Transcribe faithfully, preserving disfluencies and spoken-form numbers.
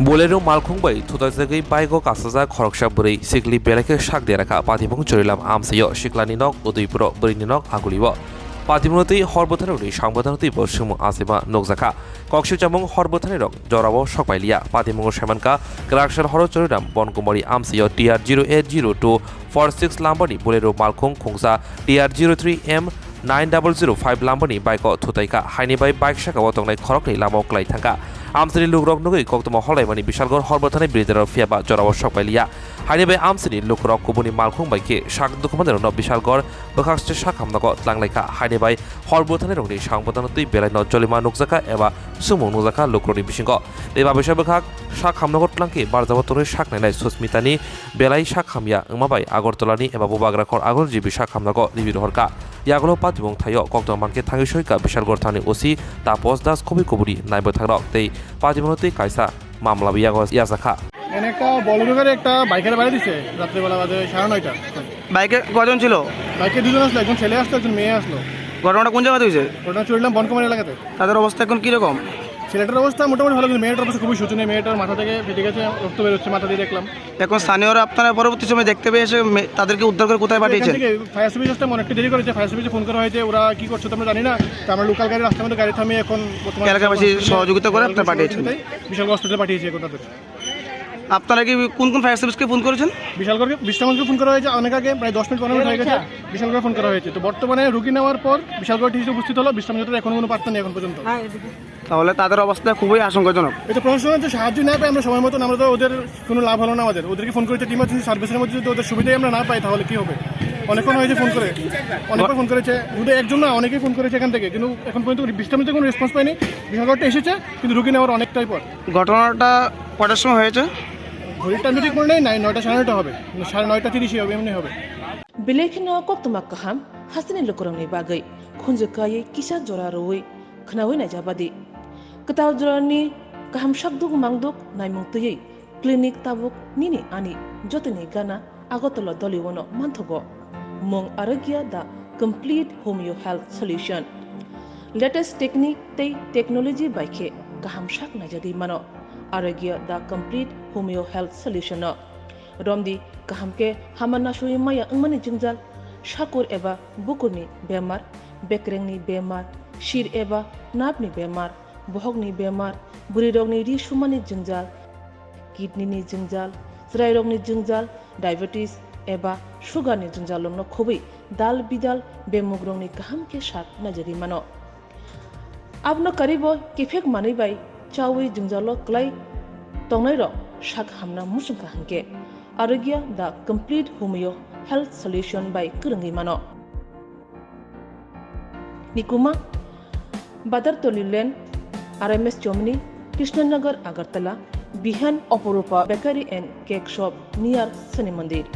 Bolero malkhung bai thutaijagwi bike o kasajak khoroksa bwrwi sikli belai khe sak derakha. Patibung Churilam amsio siklani nok Udaipuro, bwrwini nok Agulio. Patibungno twi hor bwtharni rwi sang bwtharno twi bo swngmung achaima nukjakha. Koksil chamung hor bwtharni rok jorao sokpailiya. Patibungo saimankha kwraksar horo Churilam Bonkumari amsio T R zero eight zero two four six lambani Bolero malkhung khungsa T R zero three M nine double zero five lambani bike o thutaikha, haini bai bike sakao tongnai khoroknwi lamao kwlai thangkha. Amchaini lukurok nugwi koktwma holaimani Bishalgarh hor bwtharni bridge-o phiyaba jorao sokpailiya. Haini bai amchaini lukurok kubuni malkhung bai khe sak dukhumanirokno Bishalgarh bwkhakste sak hamnago twlanglaikha, haini bai hor bwtharnirokni sang bwtharno twi belaino jolima nukjakha eba swngmung nukjakha lukurokni bisingo. Tei babisa bwkhak sak hamnago twlangkhe barjabo tonwi sak nainai Susmitani belai sak hamya wngma bai Agartalani eba Bubagrakhor Agor G B sak hamnago ribi rohorkha. Yagulo patibung thaio koktwma mankhe thangwi soika Bishalgarh thani O C Tapos Das, khobwi kubuni naibwthangrok tei patibungno twi kaisa mamla bo yago yajakha. এখানে একটা বলেরো গাড়ি একটা বাইকের বাড়ি দিছে রাত্রেবেলা বাজে সাড়ে নয়টা। বাইকে কজন ছিল? বাইকে দুজন আসলো, একজন ছেলে আসলো, একজন মেয়ে আসলো। ঘটনাটা কোন জায়গাতে হয়েছে? ঘটনা চুরিলাম বনকুমারী এলাকাতে। তাদের অবস্থা এখন কিরকম? ছেলেটার অবস্থা মোটামুটি ভালো, কিন্তু মেয়েটার অবস্থা খুবই শোচনীয়। মেয়েটার মাথা থেকে ফেটে গেছে, রক্ত বেরোচ্ছে মাথা দিয়ে দেখলাম। এখন স্থানীয়রা আপনারা পরবর্তী সময় দেখতে পেয়ে এসে মে-, তাদেরকে উদ্ধার করে কোথায় এখান পাঠিয়েছেন? থেকে ফায়ার সার্ভিস আসতে অনেকটা দেরি করেছে। ফায়ার সার্ভিসে ফোন করা হয়েছে, ওরা কি করছে তো আমরা জানি না। তো আমরা লোকাল গাড়ি রাস্তার মধ্যে গাড়ি থামিয়ে এখন বর্তমানে এলাকাবাসীর বিশাল সহযোগিতা করে আপনারা পাঠিয়েছেন। বিশাল হসপিটালে পাঠিয়েছি এখন তাদের। আপনারা কি কোন কোন ফায়ার সার্ভিসকে ফোন করেছেন? বিশালগড়কে, বিশ্রামগঞ্জকে ফোন করা হয়েছে অনেক আগে, প্রায় দশ মিনিট পনেরো মিনিট হয়ে গেছে। বিশালগড়ে ফোন করা হয়েছে। তো বর্তমানে রুগী নেওয়ার পর বিশালগড় টিএসসিতে উপস্থিত হলো। বিশ্রাম যন্ত্র এখনো কোনো পাত্তা নেই এখন পর্যন্ত। তাহলে তাদের অবস্থা খুবই আশঙ্কাজনক। এটা প্রশাসনের যে সাহায্য না পাই আমরা সময় মতন, আমরা তো ওদের কোনো লাভ হলো না আমাদের। ওদেরকে ফোন করেছে ইমার্জেন্সি সার্ভিসের মধ্যে, যদি ওদের সুবিধাই আমরা না পাই তাহলে কি হবে? অনেকক্ষণ হয়েছে ফোন করে, অনেকবার ফোন করেছে, শুধু একজন না, অনেকেই ফোন করেছে এখান থেকে, কিন্তু এখন পর্যন্ত বিশ্রাম নিতে কোনো রেসপন্স পাইনি। বিশালগড়টা এসেছে, কিন্তু রুগী নেওয়ার অনেকটাই পর। ঘটনাটা কটার সময় হয়েছে? ঘড়ির টাইম তো ঠিক মনে নেই, নাই, নয়টা, সাড়ে নয়টা হবে, সাড়ে নয়টা তিরিশে হবে, এমনি হবে। Belai kheno koktwma kaham hasteni lukurokni bagwi khunju kaiwi kisa jora rwui khwnaui naijabadi. Kwtal jorani kaham sakduk mangduk naimung twiwi clinic tabuk nini ani jotoni gana Agartala Dolio-no manthogo. Mung Arogya, the complete homeo health solution. Latest technique tei technology bai khe kaham sak naijagwi mano. Arogya, the complete homeo health solution-o. Romdi kaham khe hama nasui maya wngmani jwngjal, sakur eba bukurni bemar, bekrengni bemar, sir eba napni bemar, bohokni bemar, bwrwirokni ri sumani jwngjal, kidney ni jwngjal, chwrairokni jwngjal, diabetes eba sugar ni jwngjal rokno khobwi dal bidal bemugrokni kaham khe sak naijagwi mano. Abono karibo kiphek manwi bai chawi jwngjalo kwlai tongnairok sak hamna muchungkha hinkhe Arogya the complete homeo health solution bai kwrwngwi mano. Nikuma, Badartoli Lane, R M S Chomni, Krishnanagar, Agartala, Bihan, Oporupa Bakery and Cake Shop near Shani Mandir.